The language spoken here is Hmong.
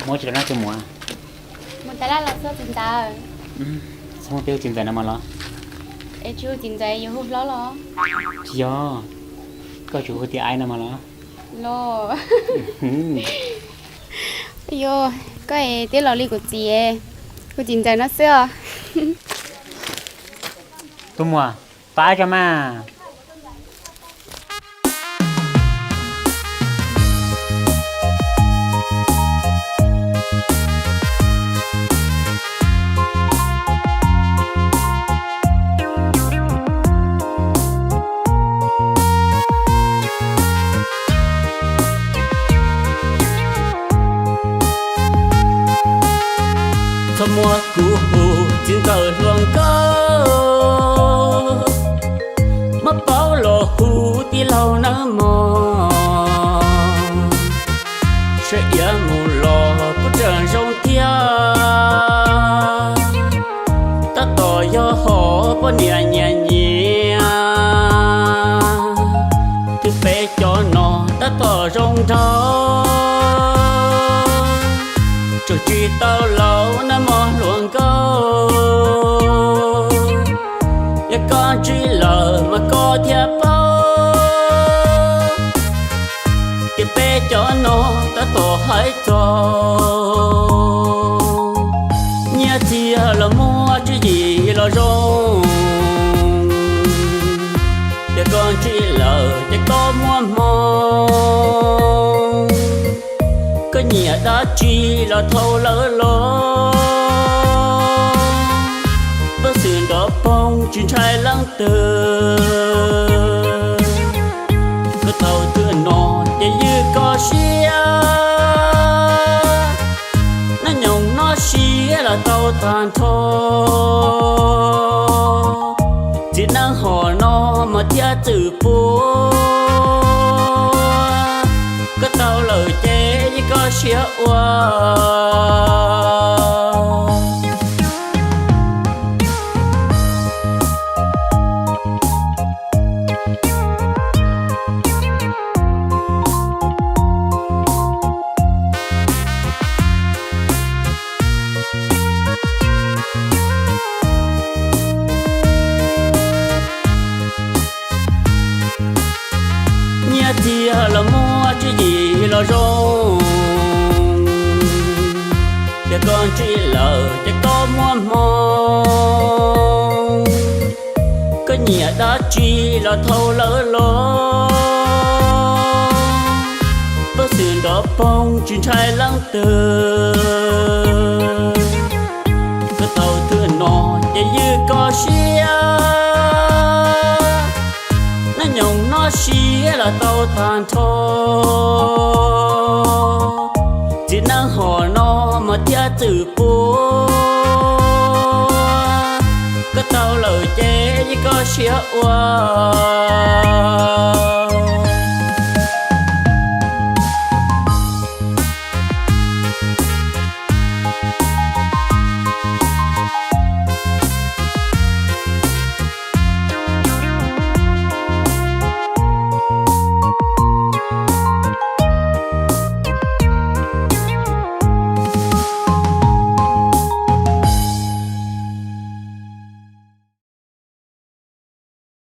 Muab tsis los no tus muam. Mus tas laj los xwb txiv ntxawm. Txhob muab peb hu txiv ntxawm no mas los? Es tsis hu txiv ntxawm yuav hu hlob los? Tsis yog, koj tsis hu tias aib no mas los? Los. Yog, koj es twb laus li kuv txiv, hu txiv ntxawm no xwb os. Tus muam, pab tso mas. Txhob muab kuv hu txiv ntxawm hluas nkauj, muab paub los hu tij laug nawb mog. Sawv iav mus los kuj tseem zoo thiab, tab tom yog hom poj niam nyiam nyiam. Twb peb cov no tab tom zoo nraug, tseem tsis tau laus nawb mog hluas nkauj. Yog koj ntsib lawm mas koj thiaj paub, tias peb cov no tab tom hais txog nyiaj txiag los muaj tswv yim los zoo. Yog koj ntsib lawm ces koj muaj hmoo, koj nyiam dab tsi los thau lawv los. Peb xwm nrov poog tsis ntshai leej twg, koj tau twg no ces ywj koj siab. Nab nyoos noj siab los tau tag nrho, txiv neej hom no mas thiaj txwm puag. Koj tau lawm ces ywj koj siab ua. Nyiaj txiag los muaj tswv yim los zoo, yog koj ntsib lawm ces koj muaj hmoo, koj nyiam dab tsi los thau lawv los. Peb xwm nrov poog tsis ntshai leej twg, koj tau twg no ces ywj koj siab. Nab nyoos noj siab los tau tag nrho, txiv neej hom no mas thiaj txwm puag. Koj tau lawm ces ywj koj siab ua.